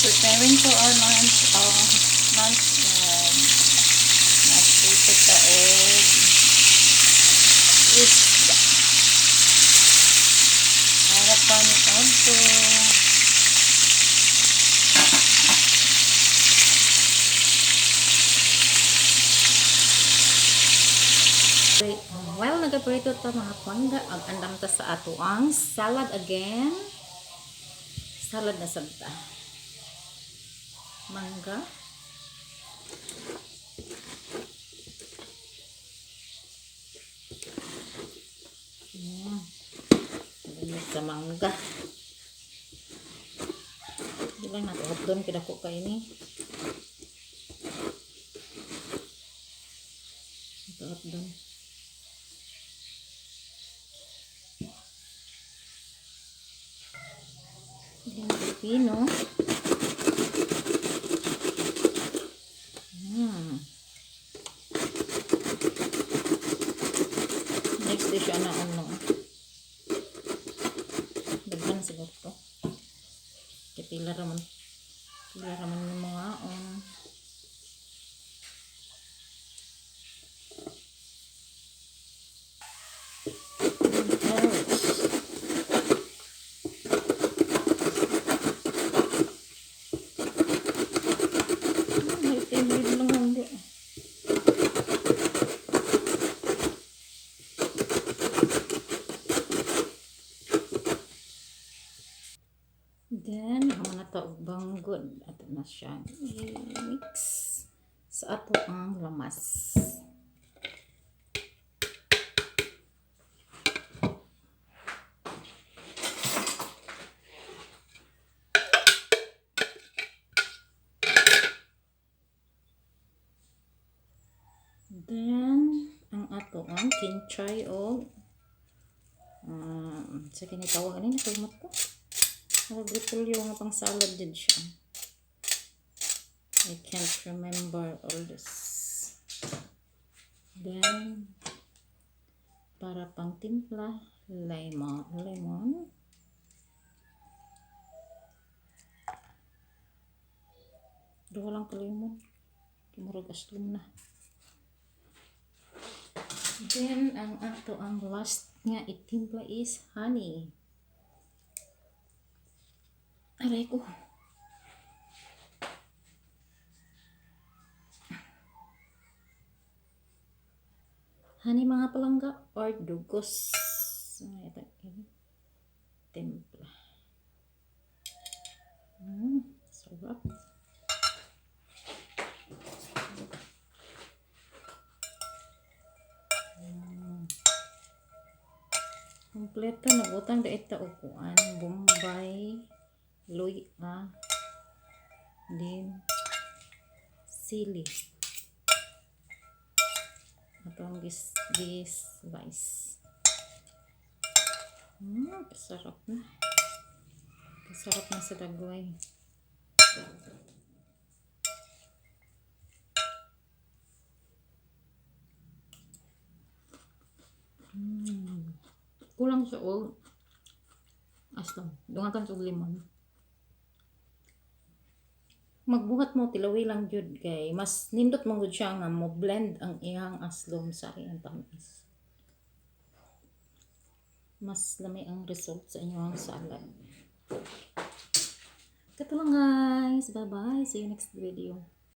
Preparing for our lunch and nagprito ta og isda. Para pa ni adto. While nagaprito ta, mga palangga, ag andam ta sa atoang salad again. Salad na sad ta. Mangga. Gamit sa mangga. Di lang nato hotdon kay dako kay ni. Ito hotdon. Yung pipino. Next dish na ano. Daghan siguro to. Kay pila raman. Pila raman yung mga carrots. May timid lang hindi. Then, amo na to og banggod. Ato na siya i-mix sa ato ang lamas. Then, ang ato ang kinchay og sa kini tawag ani, nakalimot ko. Nakagripulyo nga pang salad din siya. I can't remember all this. Then, para pang timpla, lemon. Lemon. Duha lang ka lemon. Murag aslom na. Then, ang ato ang last nga itimpla is honey. Aray ko. Honey, mga palangga, or dugos. Ito, timpla. Sarap. Kompleto nabutang dait ta og kuan, bombay, luya, then sili. Atong gis slice. Sarap na. Sarap na sa dagway. Kulang siya og aslom. Dungakan sa og limon. Magbuhat mo, tilawi lang jud kay mas nindot man gud siya nga mo blend ang iyang aslom sa iyang tamis. Mas lami ang result sa inyong salad. Kato lang, guys. Bye bye. See you next video.